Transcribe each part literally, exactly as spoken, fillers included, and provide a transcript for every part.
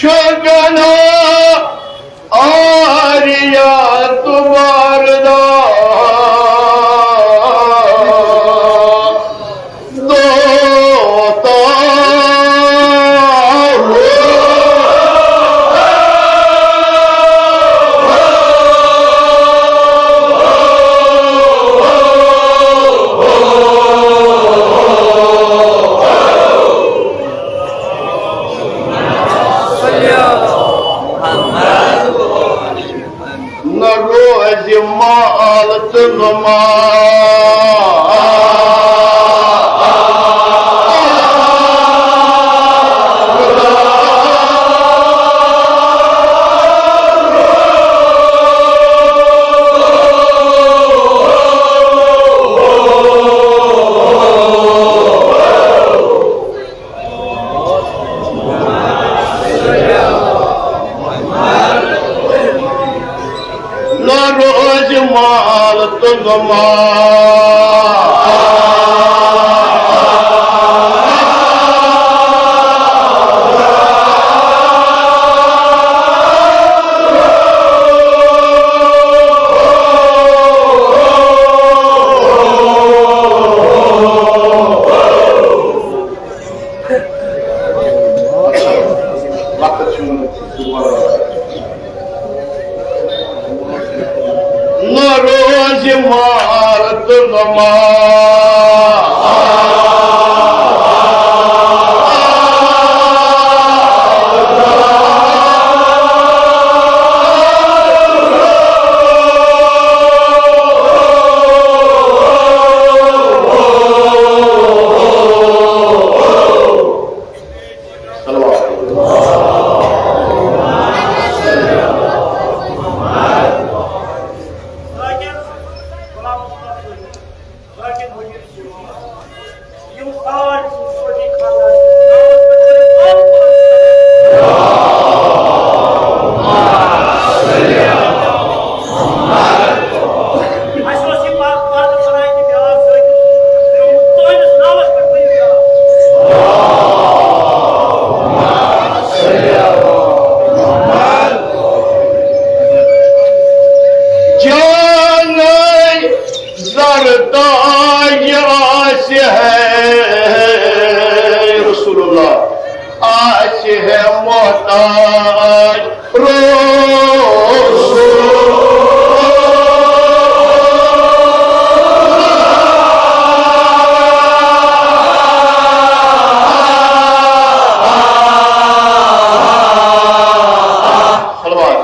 شکنا آریا تمہاردا دوتا ہو۔ نہ روزِ مال تہٕ نماز۔ نہ روزِ مال تہٕ نماز۔ وقت چھُنہٕ۔ نہ روزِ مال تہٕ نماز۔ صلوات۔ اَسہِ اوس یہِ پَتھ پَتھ بَناوِتھ بیٛاکھ سۭتۍ ترٛوومُت تُہٕنٛدِس ناوَس پٮ۪ٹھ ؤنِو یا۔ جانَے زَر تاج آسہِ ہے رسول اللہ، آسہِ ہے محتاج۔ صلوات۔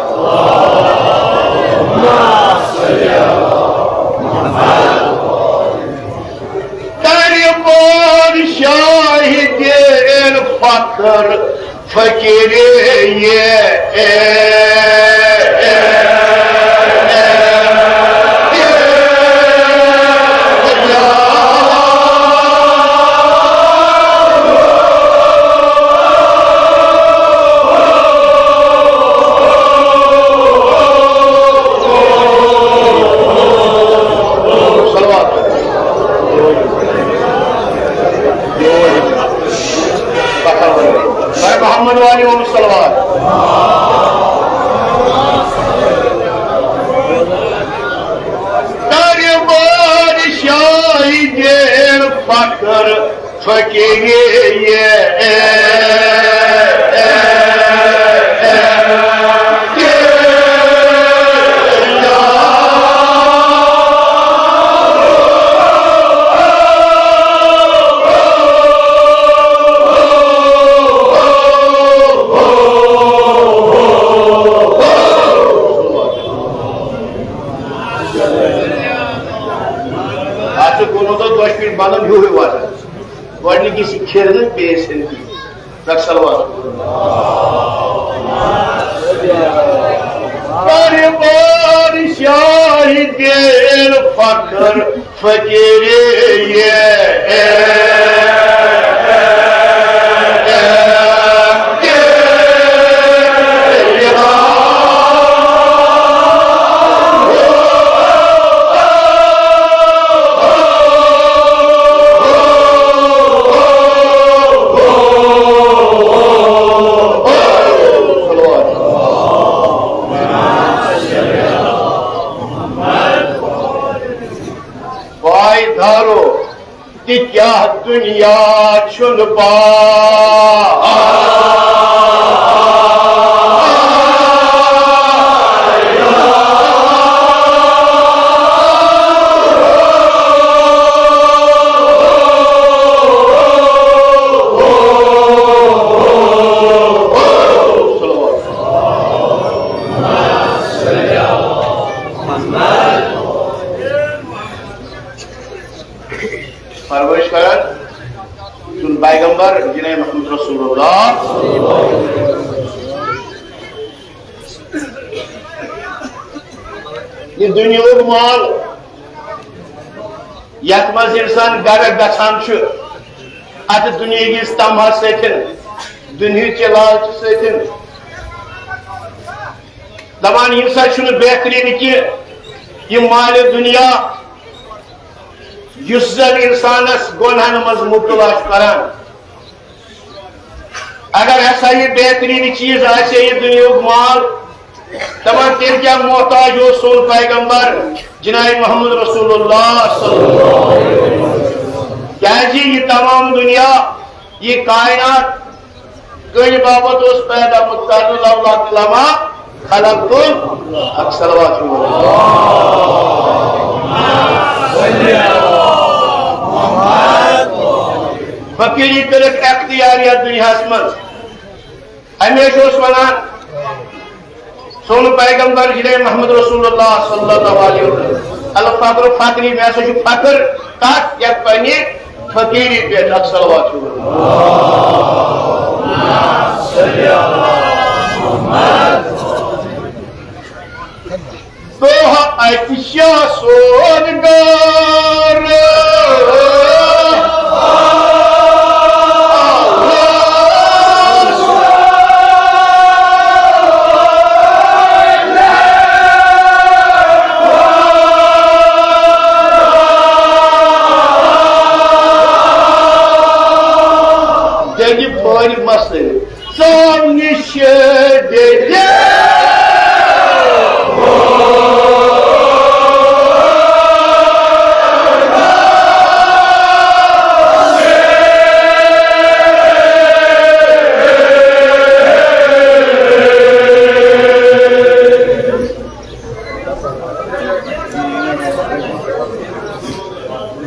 کرِ بادشاہی دین فخر فقیری یہ۔ صلوات۔ محمد والی محمد صلوات۔ دربار شاہی دیر فخر فقیری یہ۔ اتھ چھُ گوٚمُت دۄشوٕنی بندن ہیوٗ ہیوٗ آسان۔ گۄڈٕنِکِس چھِ کھیرنہٕ، بیٚیِس ہِنٛدۍ۔ رکھ صلوات۔ دربار شاہی دیر فخر فقیری یہ۔ یا چھُنہٕ پاے۔ فرمٲیِش کران، چون پیغمبر جناب محمد رسول اللہ۔ یہِ دُنیاہُک مال، یَتھ منٛز اِنسان غرق گژھان چھُ، اَتھ دُنیاہِکِس طمعس سۭتۍ، دُنیاہٕچہِ لالچہِ سۭتۍ۔ دپان، یہِ سا چھُنہٕ بہتریٖن کینٛہہ، یہِ مالِ دُنیا، یُس زن انسانس گۄنہن منٛز مبتلا چھُ کران۔ اگر ہسا یہِ بہتریٖن چیٖز آسہِ ہے، یہِ دُنیاہُک مال، دپان، تیٚلہِ کیٛاہ محتاج اوس سون پیغمبر جناب محمد رسول اللہ صلی اللہ علیہ وسلم؟ کیٛازِ یہِ تمام دُنیا، یہِ کائنات، کٔمۍ باپتھ اوس پیدا کرنہٕ؟ لولا لما خلقت الارض۔ صلوات۔ فقیری کٔرٕکھ اختیار یتھ دُنیاہس منٛز۔ ہمیشہِ اوس ونان سون پیغمبر جناب محمد رسول اللہ صلی اللہ علیہ وسلم، الفقر فقری، مےٚ ہسا چھُ فخر تتھ یتھ پننہِ فقیری پٮ۪ٹھ۔ صلوات۔ دۄہ اَتہِ شاہ سون گار۔ دٮ۪دِ پھٲرۍ مَسہٕ۔ ژَم نِش ڈیٚجہِ۔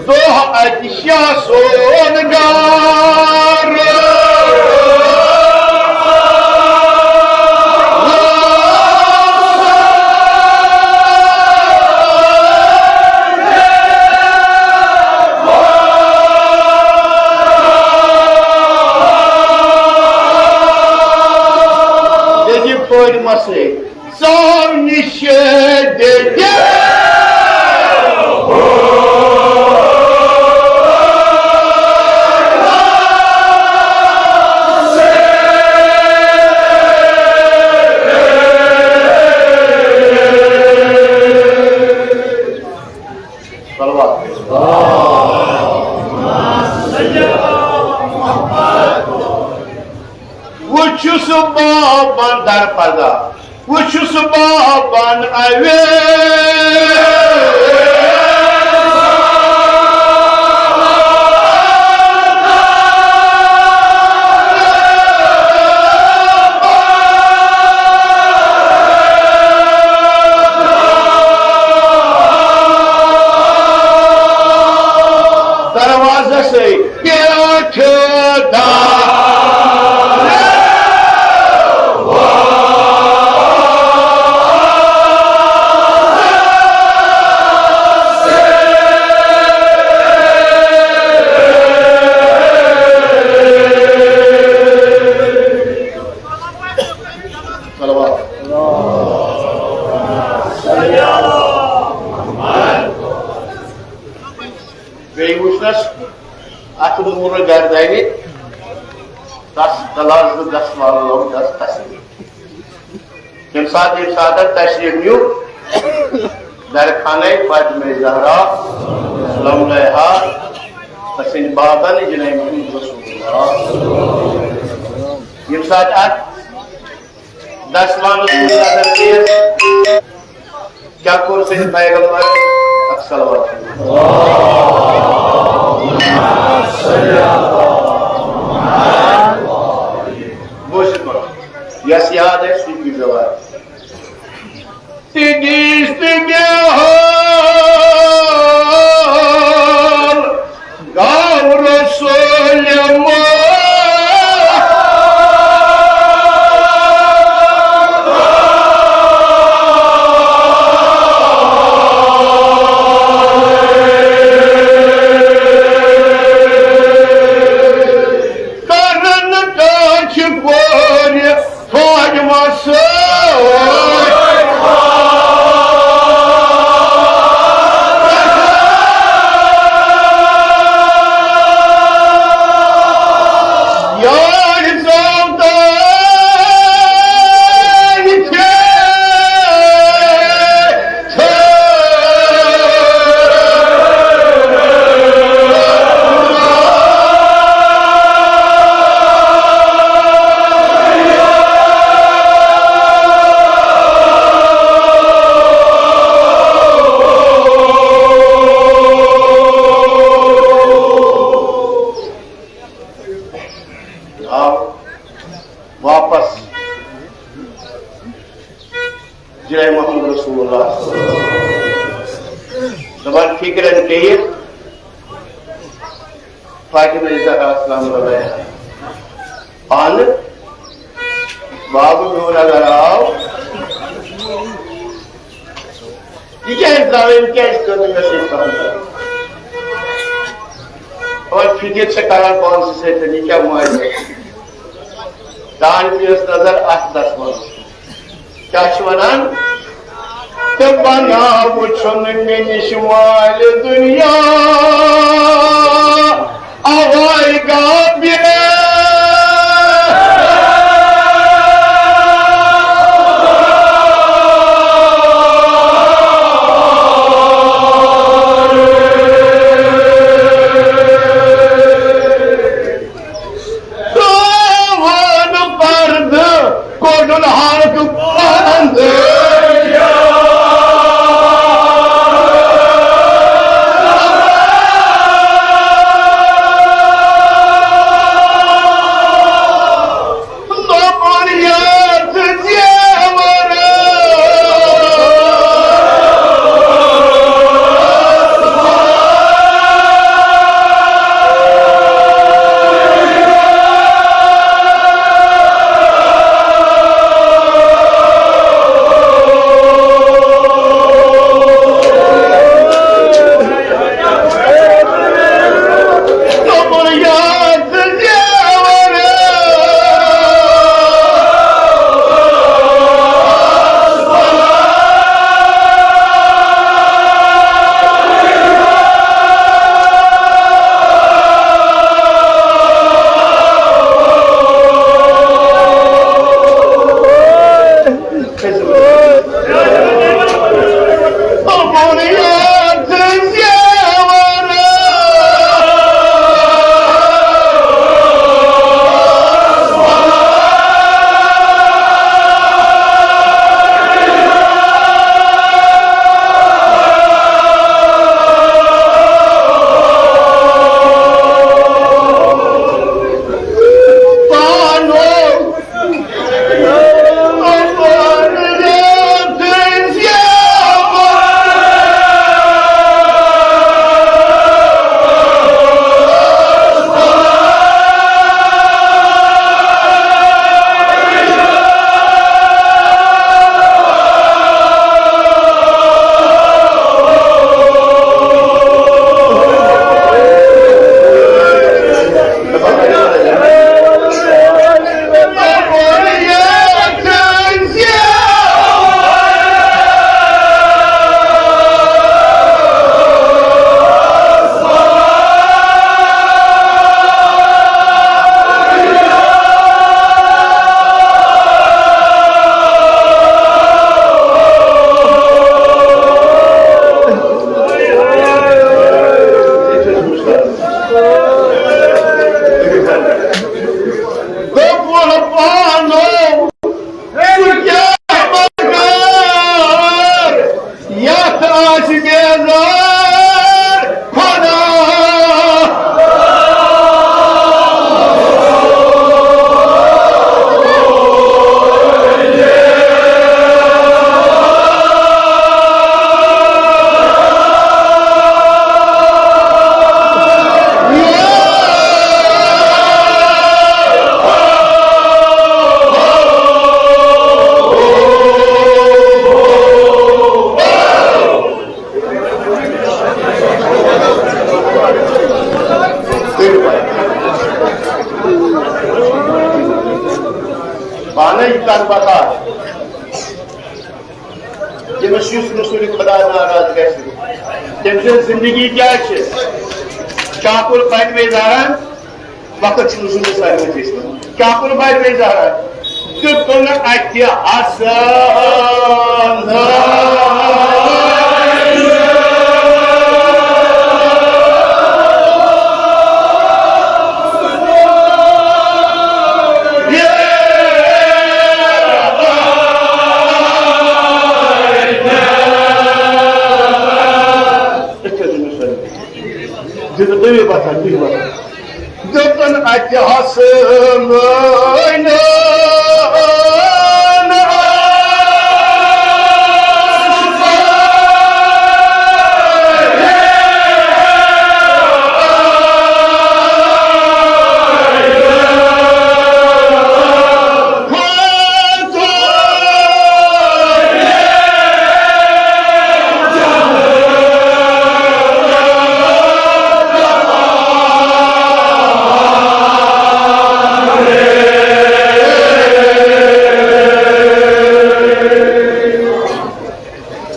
دۄہ اَتہِ شاہ سون گار۔ دٮ۪دِ پھٲرۍ مَسہٕ۔ ژَم نِش ڈیٚجہِ۔ صلوات۔ وۄنۍ چھُس بابا در پردہ۔ وۄنۍ چھُس بابن اوے۔ دروازس پٮ۪ٹھ دار۔ صلوات۔ بیٚیہِ وٕچھنَس اَتھ نوٗرٕ گردَنہِ، تَس دَلازٕ دَس والہٕ لوٚگ تَس تَسلی۔ ییٚمہِ ساتہٕ، ییٚمہِ ساتہٕ تَشریٖف نیوٗ درخانَے فاطمہ زہرا سلام علیہا، تَسٕنٛدِ بابَن جناب محمد رسول اللہ۔ ییٚمہِ ساتہٕ اَتھ دَس وانَس کُن نظر پیٚیَس، کیٛاہ کوٚر سٲنۍ پیغمبر؟ اکھ صلوات۔ بوٗزِو گۄڈٕ، یۄس یاد آسہِ، سُہ تہِ زوال۔ تہِ دِژ تہٕ مےٚ حال گاو رسول ماہ۔ کرن ٹاچھ پورِ فاطمہ سۭتۍ۔ یار زامتٕرۍ چھِ آو واپس۔ جناب محمد رسول اللہ۔ دپان فکرن پیٚیہِ فاطمہ زہرا سلام اللہ علیہا۔ اہن باب میون اگر آو، یہِ کیٛازِ درٛاو، أمۍ کیٛازِ کٔر نہٕ مےٚ سۭتۍ کتھ؟ اور فکر چھِ کران پانسٕے سۭتۍ، یہِ کیٛاہ ماجہِ؟ دانہِ پیٚیَس نظر اَتھ دَسمَس۔ کیٛاہ چھِ وَنان؟ تہٕ بَناو وٕچھُن مےٚ نِش مالہِ دُنیا، اَوَے گابرے۔ ترٛاوان پردٕ کوٚڑُن حق بنٛد۔ دوٚپُن یتھ زیورس۔ پانے یہِ کتھ بکار، ییٚمِس یُس رسول خدا ناراض گژھِ، تٔمۍ سٕنٛز زندگی کیٛاہ چھِ؟ شاکُل بنہِ بیٚیہِ زاران، وقت چھُ رسول ساروٕے چیٖز۔ شاکُل بنہِ بیٚیہِ زاران، دیُتُن اَتہِ حسن۔ دِژٕ تُہۍ وَتھا، تُہۍ وَتھا۔ دوٚپُن اَتہِ حسنَن۔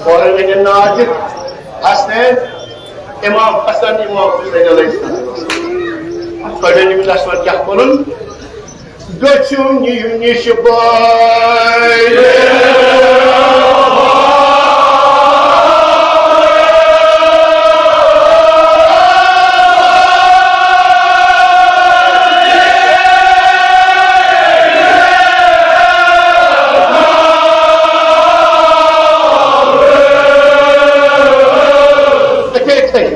فوراً ؤنِن ناو دِتھ، حسنین، امام حسن، امام حسین علیہ السلام۔ پڑھن یِم دسوَن کیٛاہ پوٚرُن؟ دٔچھُن یہِ نِش بٲے۔ یِتھَے یِتھَے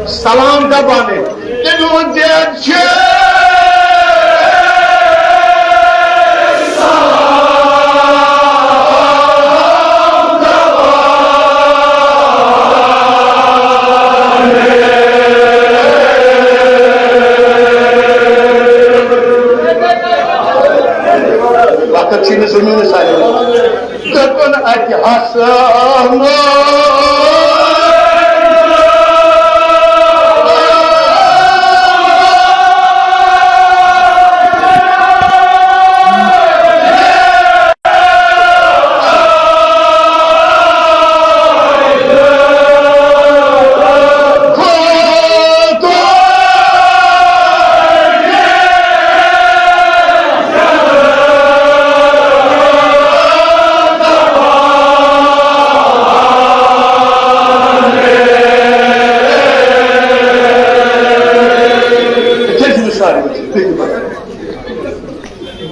سلام دپان۔ تِمو دِژ چھِ۔ وقت چھُنہٕ زٔمیٖنَس سارے۔ دوٚپُن اَتہِ ہسا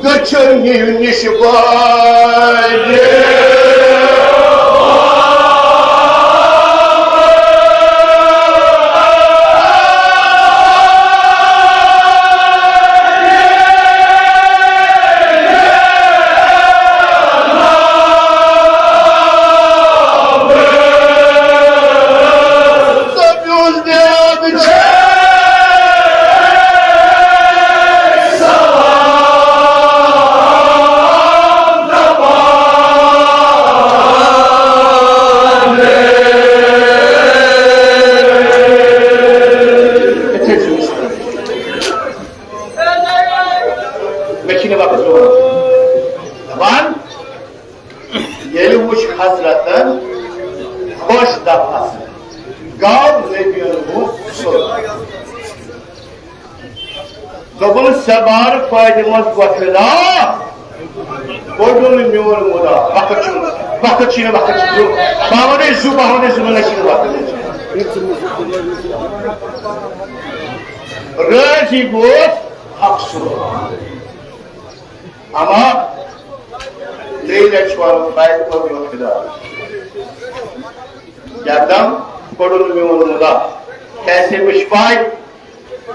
دٔچھُن یہِ نِش واجہِ۔ مےٚ چھِنہٕ وقت روزان۔ دَپان، ییٚلہِ وٕچھ حضرتن خۄش دَپ حسن، گاو نبیَن ہُنٛد سُر۔ دوٚپُن، سبار فٲیدٕ منٛز وۄتھٕ نا، کوٚڑُن میون مُدا۔ وقت چھُنہٕ، وقت چھُنہٕ، وقت چھُنہٕ۔ بہٕ وَنَے زٕ، بہٕ وَنَے زٕ، مےٚ چھُنہٕ وقت۔ رٲضی گوٚو حق سُنٛد۔ اما ترٛیٚیہِ لٹہِ چھُ وَنُن، بہٕ کوٚر میون خدا۔ یکدم کوٚڑُن میون مُدا۔ کیٛازِ مےٚ چھِ پَے،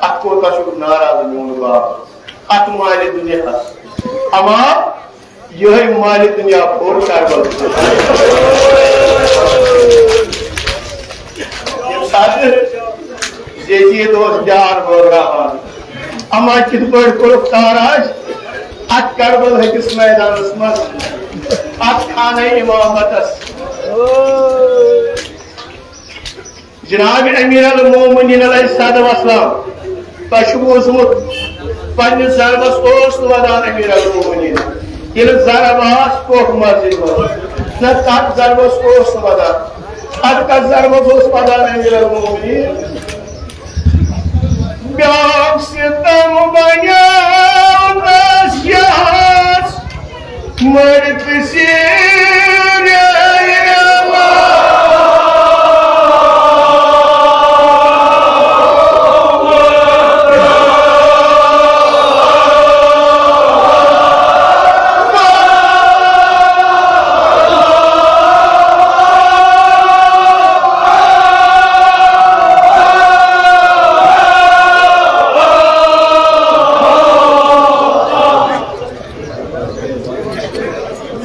اَتھ کوٗتاہ چھُکھ ناراض میون باپ۔ اَتھ مالہِ دُنیاہَس۔ اما یِہوٚے مالہِ دُنیا پھوٚر کربل۔ ییٚمہِ ساتہٕ یزید اوس جار بٲگراوان، اما کِتھ پٲٹھۍ کوٚرُکھ تاراج اَتھ کربل ہٕکِس میدانَس منٛز، اَتھ خانہ امامتَس۔ جناب امیر المومنین علیہ الصلوۃ والسلام، تۄہہِ چھُ بوٗزمُت، پننِس ضربس اوس نہٕ ودان امیر المومنین۔ ییٚلہِ ضرب آس کوٚت مسجد منٛز، نہ تتھ ضربس اوس نہٕ ودان۔ ادٕ کتھ ضربس اوس ودان امیر المومنین؟ بیاکھ ستم بنیو نہ شہس، مٔرۍ تہٕ سیٖرۍ۔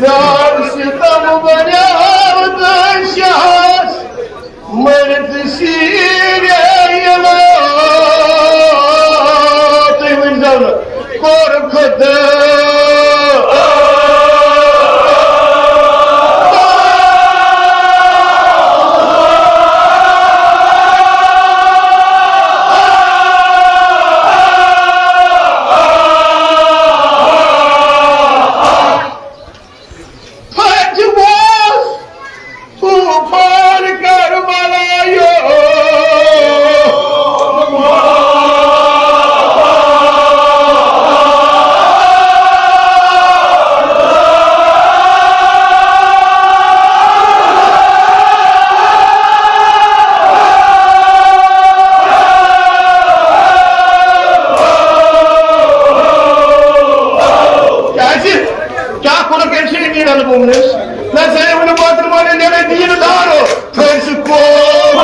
زار ستم بنیاد شہس، مرد سیرے یلا۔ تُہۍ ؤنۍ زیو نہٕ، کوٚر خۄدا۔ پھٹہِ ووس طوفان کربلایو۔ کیٛازِ؟ کیٛاہ کوٚرُکھ أمۍ سٕے میٖرن گوٚمنس؟ نہ زٲیِو نہٕ بٲطلہِ مٲلِس، ییٚلہِ دیٖن دارو، تھٲوۍ سُہ قوم۔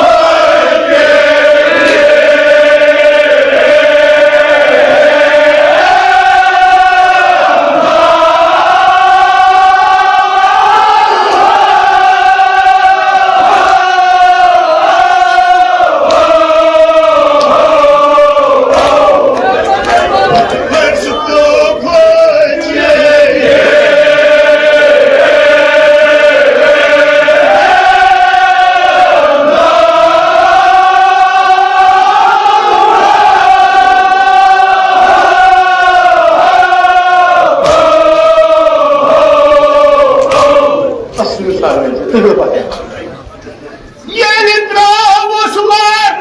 ییٚلہِ ترٛاوُس لر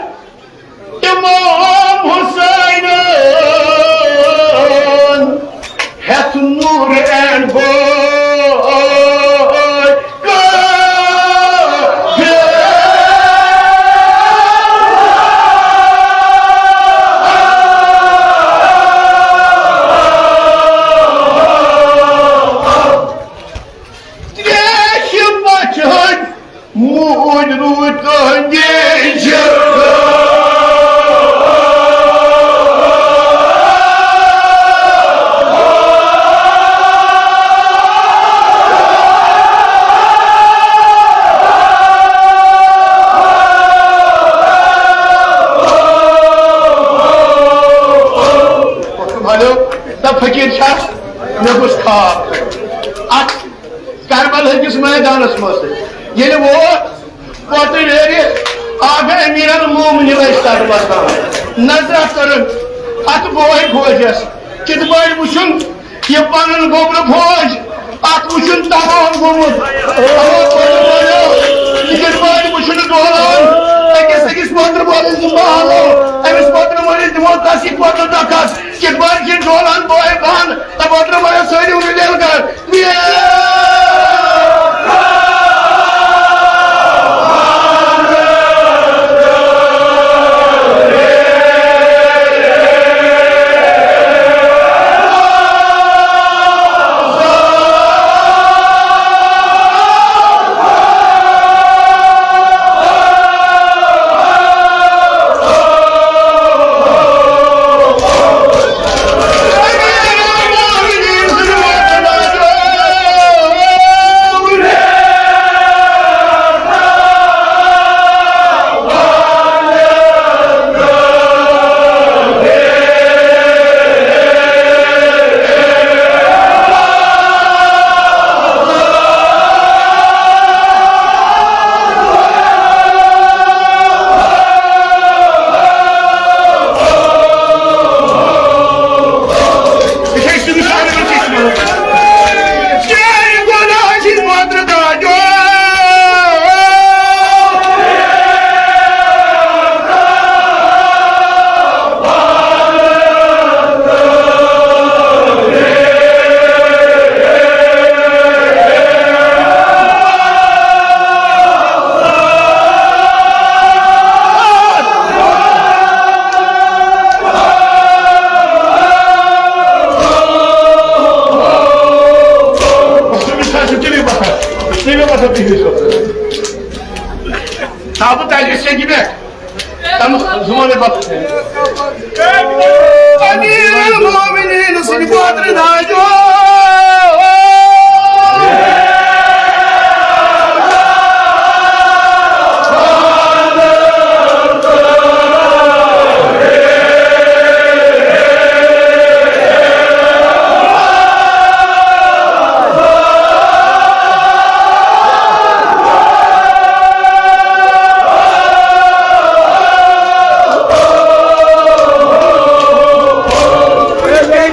امام حسینن ہیتھ نور اینڈ بوے۔ تریشہِ بچن موٗدۍ روٗدۍ تُہنٛدِ جِرگہٕ۔ بھالو، دپ فقیٖر چھا؟ مےٚ گوٚژھ خواب۔ اکھ کربلا ہٕنٛدِس مٲدانس منٛز ییٚلہِ ووت، پتہٕ نیرِ آگے امیرن مومنین ٲسۍ تتھ وسان۔ نظرہ کٔرٕن اتھ بوے فوجس، کِتھ پٲٹھۍ وُچھُن یہِ پنُن گوٚبرٕ فوج، اتھ وُچھُن تمام گوٚمُت۔ یِمو پتہٕ ونیو، یہِ کِتھ پٲٹھۍ وُچھُن ڈولان؟ أکِس أکِس پتہٕ وٲلِس دِمو حالو، أمِس پتہٕ وٲلِس دِمو تسی پتہٕ دکس۔ کِتھ پٲٹھۍ چھِ ڈولان بوے بان؟ تہٕ پتہٕ وٲلِس سٲری وُنہِ کر۔ تھاو بہٕ تَتہِ سیٚکہِ پٮ۪ٹھ۔ تَمہِ زُمانہٕ پَتہٕ۔ أمیٖر المومنیٖن سٕنٛدِ پوترِ داجو۔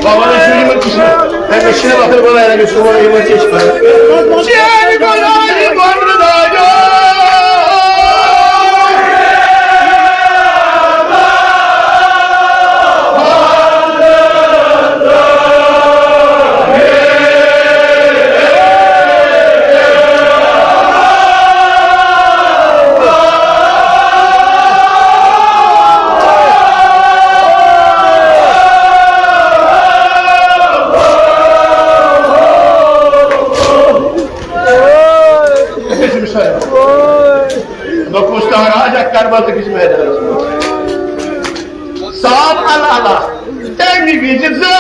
بابا، مےٚ چھُ یِمَن کِس، ہے، مےٚ چھِنہٕ وۄتھان بَنان، مےٚ چھُ وَنان یِمَن چھِ أسۍ پَران۔ مےٚ کُس تہراج اکھ کربل تہٕ کِس میدانس منٛز۔ صاحب اللہ اللہ، تَمہِ وِزِ زٲے۔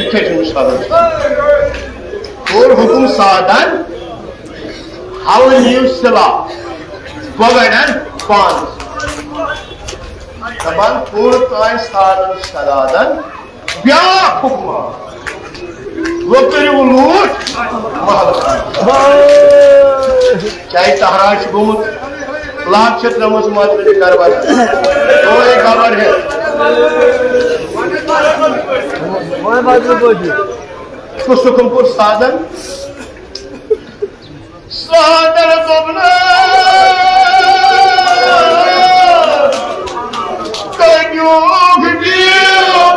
یِتھَے کٔنۍ وٕچھ حضرت۔ کوٚر حُکُم سعدن، ہاو نِیِو سِلاح، گۄڈَن پانَس۔ دَپان، کوٚر تانۍ سعدن سعدن بیٛاکھ حُکما، وۄنۍ کٔرِو لوٗٹھ محلَس منٛز۔ چاہے تہراج چھُ گوٚمُت، لاب چھِ ترٲومٕژ مدرِ کربلا۔ کوئی خبر ہے۔ کُس حُکُم کوٚر سعدن؟ سعدن دوٚپنَس، کَنیُک دیٖو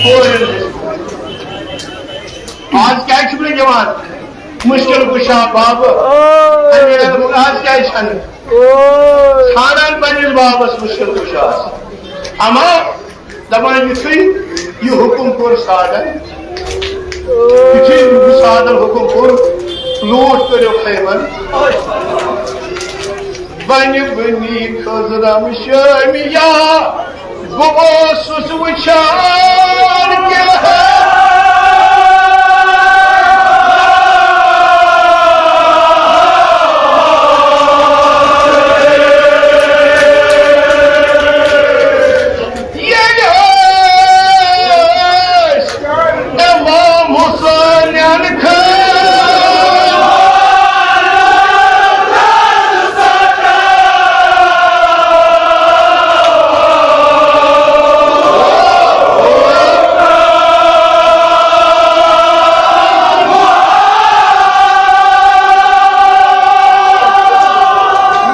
آز کیٛازِ چھُکھ نہٕ یِوان مُشکِل کُشا بابہٕ؟ اَمہِ عیلمُک آز کیٛازِ چھَنہٕ ژھانٛڈان پنٛنِس بابَس مُشکِل کُشاہَس؟ اما دَپان، یُتھُے یہِ حُکُم کوٚر سادَن، یُتھُے یہِ سادَن حُکُم کوٚر، لوٗٹھ کٔرِو خیمَن۔ بنہِ بنی خضرم شٲمیا، بہٕ اوسُس وٕچھان کیٛاہ ییٚلہِ أسۍ امام حسینن خٲطرٕ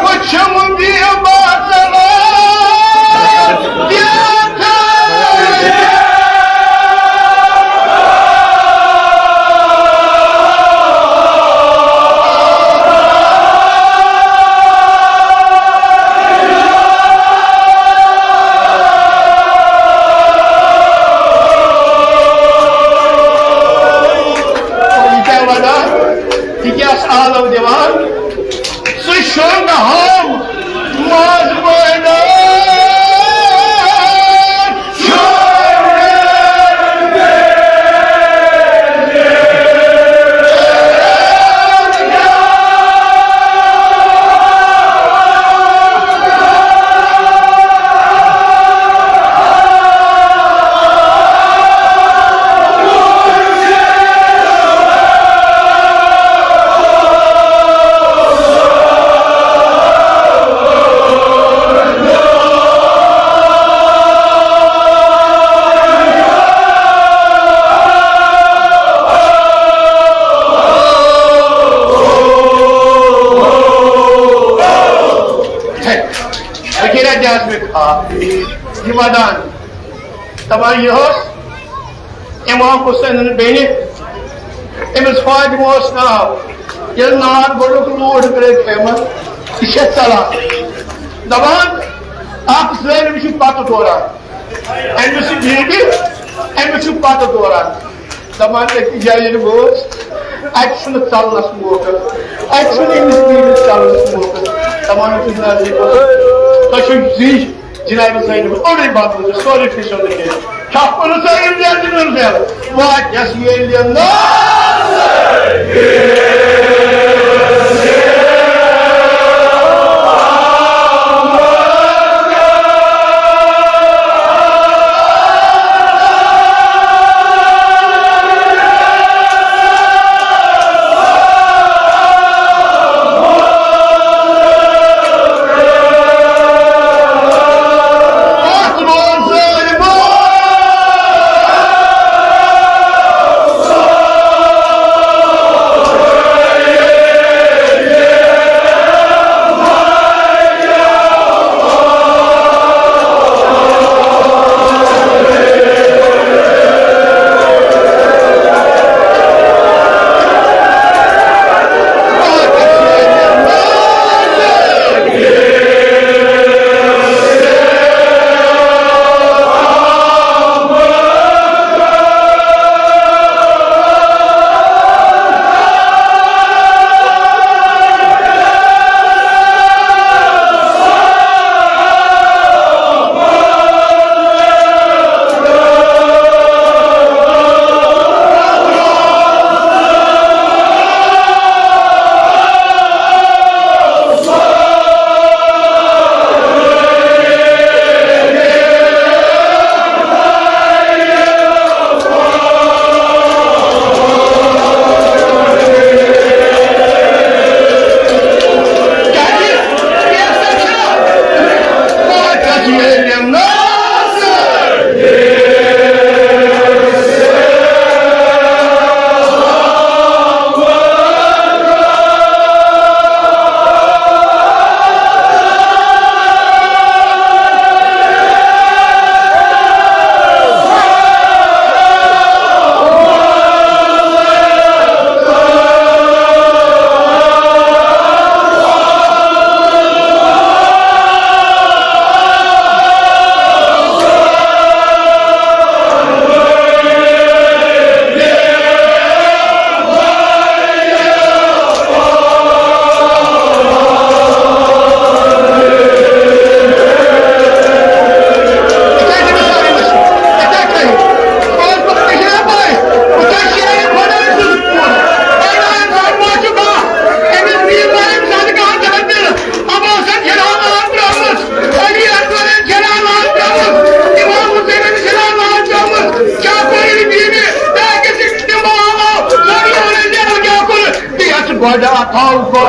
وٕچھم بے بازل یہِ کیٛاہ وَنان؟ یہِ کیٛاہ آلو دِوان؟ ژٕ شۄنٛگ ہاو ماز بٲنۍ۔ فقیرہ جاز میں تھا، یہ ودان۔ دپان یہِ اوس امام حسینن بیٚنہِ، أمِس فاطمہ اوس ناو۔ ییٚلہِ نار گۄڈٕنیُک لوٗٹھ گرے خیمن، یہِ چھےٚ ژلان۔ دپان، اکھ ظٲلِم چھُ پتہٕ دوران، أمِس چھِ بیبی، أمِس چھُ پتہٕ دوران۔ دپان، أکِس جایہِ ییٚلہِ وٲژ، اَتہِ چھُنہٕ ژلنس موقعہٕ، اَتہِ چھُنہٕ أمِس بیبی ژلنس موقعہٕ۔ دپان، أکِس نظرِ منٛز، تۄہہِ چھُو زِٹھۍ جناب زینب اوٚڑُے بتہٕ وٕچھِتھ سورُے فشل کٔرِتھ۔ چھَکھ پَنُن سٲلِم زینہٕ دِنُن زینہٕ۔ واتٮ۪س ییٚلہِ نہٕ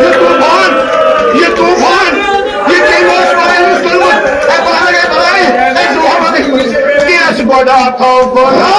یہِ طوٗفان، یہِ طوٗفان، یہِ کٔمۍ اوس مٲیوٗس کوٚرمُت؟ اے بلایہِ، اے بلایہِ، اے زُوہَما گژھِ مٲیوٗس۔ کینٛہہ چھُ گۄڈٕ آو تھاو بناو۔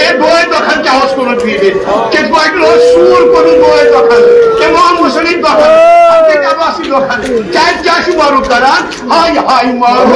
اے بوے دۄکھن کیٛاہ اوس کوٚرمُت پیٖرِ؟ کِتھ پٲٹھۍ اوس سوٗر کوٚرمُت بوے دۄکھن؟ اِمام حُسینٕکۍ دۄکھن، حضرت عباسٕکۍ دۄکھن؟ کیٛازِ کیٛاہ چھُ مَرُک کران؟ ہاے ہاے مَرُک۔